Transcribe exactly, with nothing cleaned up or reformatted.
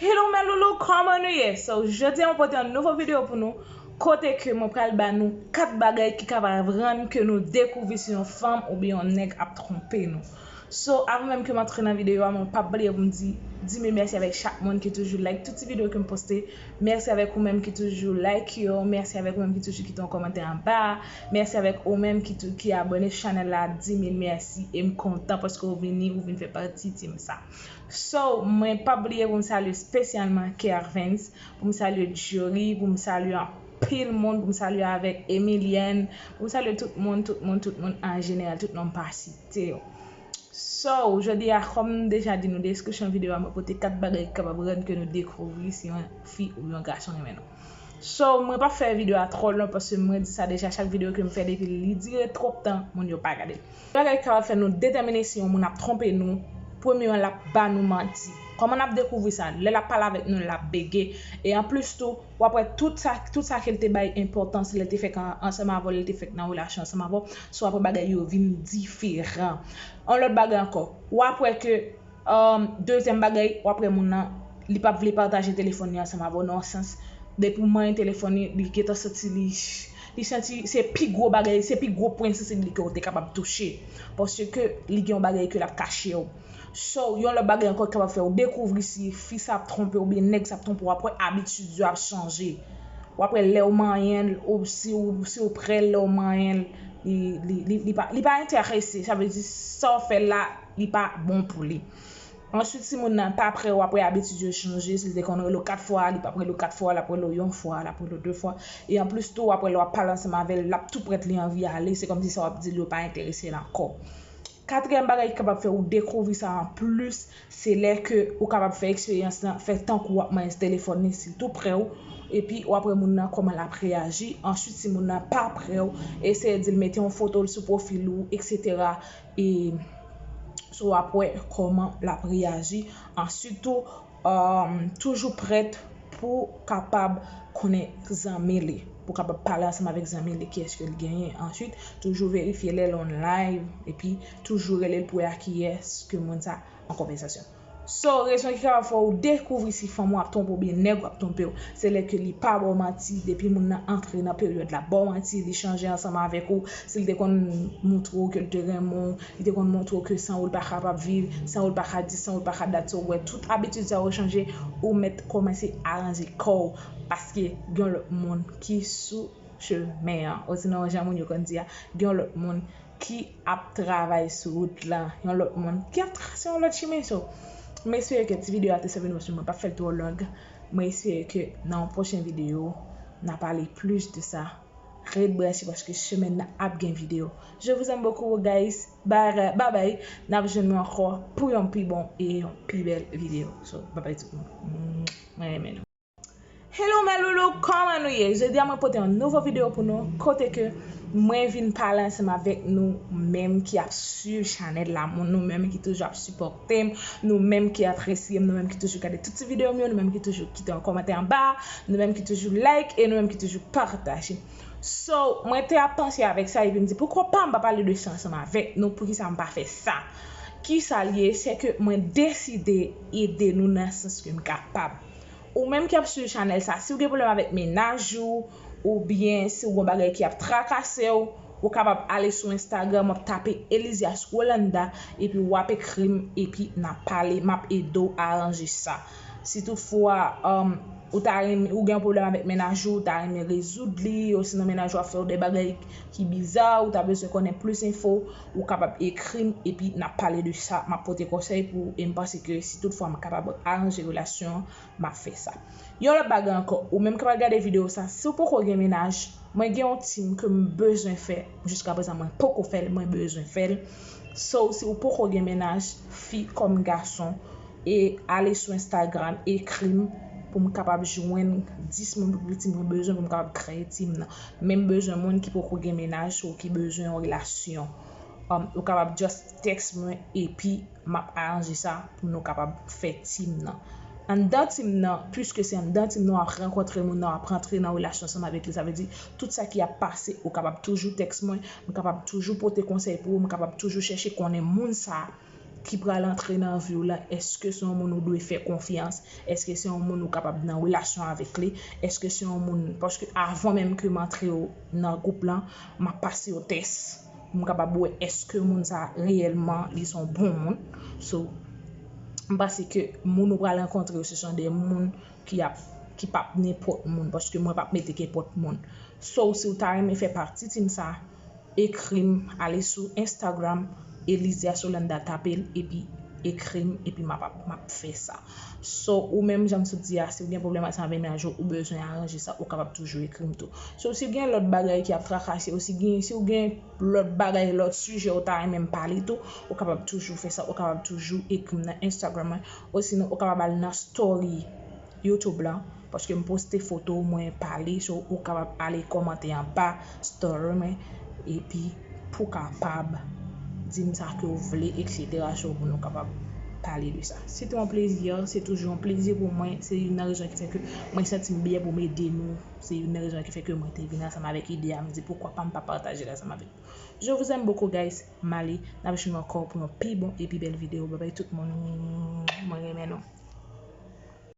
Hello mes loulous, kòman nou ye? So, jodi a mwen pote yon nouvo videyo pou nou, kote ke mwen pral ba nou kat bagay ki kapab rann ke nou dekouvri si yon fanm oubyen yon nèg ap twonpe nou. So, avan menm ke m antre nan videyo a, mwen p ap bliye pou m di, di mil mèsi avèk chak moun ki toujou like tout ti videyo ke m poste. Mèsi avèk ou menm ki toujou like yo, mèsi avèk ou menm ki toujou kite yon kòmantè anba a, mèsi avèk ou menm ki tou, ki abòne sou chanèl la, di mil mèsi, e m kontan paske ou vini, ou vin fè pati team sa. So, mwen p ap bliye pou m salye espesyalman Kervens, pou m salye Jory, pou m salye anpil moun, pou m salye avèk Emilienne, pou m salye tout moun, tout moun, tout moun an jeneral, tout nonm pa site yo. So, jodi a, kòm m deja di nou, deskripsyon videyo a, mwen pote kat bagay ki kapab rann ke nou dekouvri si yon fi ou yon gason renmen nou. So, mwen p ap fè videyo a twò long paske mwen di sa deja, chak videyo ke m fè depi li dire twòp tan, moun yo pa gade l. Bagay ki kapab fè nou detèmine si yon moun ap twonpe nou, premye an, l ap ba nou manti. Kòman n ap dekouvri sa? Lè l ap pale avèk nou, l ap bege. E anplis tou, w ap wè tout sa, tout sa ke l te bay enpòtans, lè l te fèk an, ansanm avè w, lè l te fèk nan relasyon ansanm avè w, so w ap wè bagay yo vin diferan. Yon lòt bagay ankò, w ap wè ke, um, dezyèm bagay, w ap wè moun nan, li p ap vle pataje telefòn li ansanm avè w nan yon sans. Depi w manyen telefòn li, li gentan santi li, li santi se pi gwo bagay, se pi gwo pwen sansib li ke w te kapab touche. Paske li gen yon bagay ke l ap kache w. So, yon lòt bagay ankò ki kapab fè w dekouvri si fi sa ap twonpe w oubyen nèg sa ap twonpe w, w ap wè abitid yo ap chanje. W ap wè lè w manyen l, ou si w, si w prè l, lè w manyen l, li, li, li, li pa, li pa enterese. Sa vle di sa w fè la, li pa bon pou li. Answit, si moun nan pa prè, w ap wè abitid yo chanje. Si l te konn rele w kat fwa, li p ap rele w kat fwa, l ap rele w yon fwa, l ap rele w de fwa. E anplis tou, w ap wè lè w ap pale ansanm avè l, l ap tou prèt, li anvi ale. Se kòmsi sa w ap di l yo pa enterese l ankò. Katriyèm bagay ki kapab fè w dekouvri sa anplis, se lè ke ou kapab fè eksperyans lan, fè tankou w ap manyen telefòn li, si l tou prè w, epi w ap wè moun nan kòman l ap reyaji. Answit, si moun nan pa prè w, eseye di l mete yon foto l sou pwofil ou, etsetera. E so w ap wè kòman l ap reyaji. Answit tou, um, toujou prèt pou kapab konnen zanmi li, pou kapab pale ansanm avèk zanmi li, kiyès ke l genyen. Answit, toujou verifye lè l on live, epi toujou rele l pou wè ak kiyès ke moun sa an konvèsasyon. So, rezon ki kapab fè w dekouvri si fanm ou ap twonpe w oubyen nèg ou ap twonpe w, se lè ke li pa ba w manti, depi moun nan antre nan peryòd l ap ba w manti, li chanje ansanm avèk ou, si l te konn montre w ke l te renmen w, li te konn montre w ke san ou l pa kapab viv, san ou l pa ka di, san ou l pa ka dat, so w wè tout abitid sa yo chanje, ou mèt kòmanse aranje kò w, paske gen lòt moun ki sou chemen an. Osinon, jan moun yo konn di a, gen yon lòt moun ki ap travay sou wout lan, yon lòt moun ki ap trase yon lòt chemen. So, m espere ke ti videyo a te sèvi nou, paske mwen p ap fè l twò long. Mwen espere ke nan yon pwochen videyo, n a pale plis de sa. Ret branche paske semèn nan ap gen videyo. Je vous aime beaucoup, guys. Bye, bye, bye. N ap jwenn nou ankò pou yon pi bon e yon pi bèl videyo. So, bye bye tout moun. Mwen renmen nou. Hello mes loulous, kòman nou ye? Jodi a mwen pote yon nouvo videyo pou nou, kote ke mwen vin pale ansanm avèk nou menm ki ap swiv chanèl la, nou menm ki toujou ap sipòte m, nou menm ki apresye m, nou menm ki toujou gade tout ti videyo m yo, nou menm ki toujou kite yon kòmantè anba, nou menm ki toujou like e nou menm ki toujou pataje. So, mwen te ap panse avèk sa epi m di poukwa pa m pa pale de sa ansanm avèk nou, poukisa m pa fè sa? Kisa l ye? Se ke mwen deside ede nou nan sans ke m kapab. Ou menm ki ap swiv chanèl sa, si w gen pwoblèm avèk mennaj ou, oubyen si w gen bagay ki ap trakase w, ou kapab ale sou Instagram, w ap tape Elizias Rolanda, epi w ap ekri m, epi n ap pale, m ap ede w aranje sa. Si toutfwa, um, ou ta renmen, ou gen yon pwoblèm avèk mennaj ou, ou ta renmen rezoud li, osinon mennaj ou ap fè w de bagay ki biza, ou ta bezwen konnen plis enfo, ou kapab ekri m, epi n ap pale de sa, m ap pote konsèy pou ou, e m panse ke si toutfwa m kapab aranje relasyon an, m ap fè sa. Yon lòt bagay ankò, ou menm k ap gade videyo sa, si w poko gen mennaj, mwen gen yon team ke m bezwen fè, jiska prezan mwen poko fè l, mwen bezwen fè l. So, si w poko gen mennaj, fi kòm gason, e ale sou Instagram, ekri m pou m kapab jwenn dis moun pou piti mwen bezwen pou m kapab kreye team nan. Men m bezwen moun ki poko gen mennaj ou ki bezwen yon relasyon. Um, ou kapab just text mwen epi m ap aranje sa pou nou kapab fè team nan. Anndan team nan, piske se anndan team nan w ap rankontre moun nan, w ap rantre nan relasyon ansanm avèk li, sa vle di tout sa ki ap pase, ou kapab toujou text mwen, m kapab toujou pote konsèy pou ou, m kapab toujou chèche konnen moun sa a ki pral antre nan vi w la, èske se yon moun ou dwe fè konfyans? Èske se yon moun ou kapab nan relasyon avèk li? Èske se yon moun, paske avan menm ke m antre w nan gwoup lan, m ap pase yon tès pou m kapab wè èske moun sa reyèlman li se yon bon moun. So, m panse ke moun ou pral rankontre yo, se son de moun ki ap ki p ap nenpòt moun, paske mwen p ap mete kenpòt moun. So, si w ta renmen fè pati team sa, ekri m, ale sou Instagram, Elizia Solanda, tape l, epi ekri m, epi m ap, m ap fè sa. So, ou menm, jan m sot di a, si w gen pwoblèm ansanm avèk mennaj ou, ou bezwen aranje sa, ou kapab toujou ekri m tou. So, si w gen lòt bagay ki ap trakase w, si gen, si w gen lòt bagay, lòt sijè ou ta renmen m pale tou, ou kapab toujou fè sa, ou kapab toujou ekri m nan Instagram mwen, osinon ou kapab al nan story YouTube lan, paske m poste foto mwen pale, so ou kapab ale kòmante anba story mwen, epi pou kapab di m sa ke w vle, etsetera. So, pou nou kapab pale de sa. Se te yon plezi, se toujou yon plezi pou mwen. Se youn nan rezon ki fè ke mwen santi m byen pou m ede nou. Se youn nan rezon ki fè ke mwen te vin ansanm avèk ide a. M di, poukwa pa m pa pataje l ansanm avèk nou. Je vous aime beaucoup, guys. M ale, n ap jwenn ankò pou yon pi bon epi bèl videyo. Babay tout moun. Mwen renmen nou.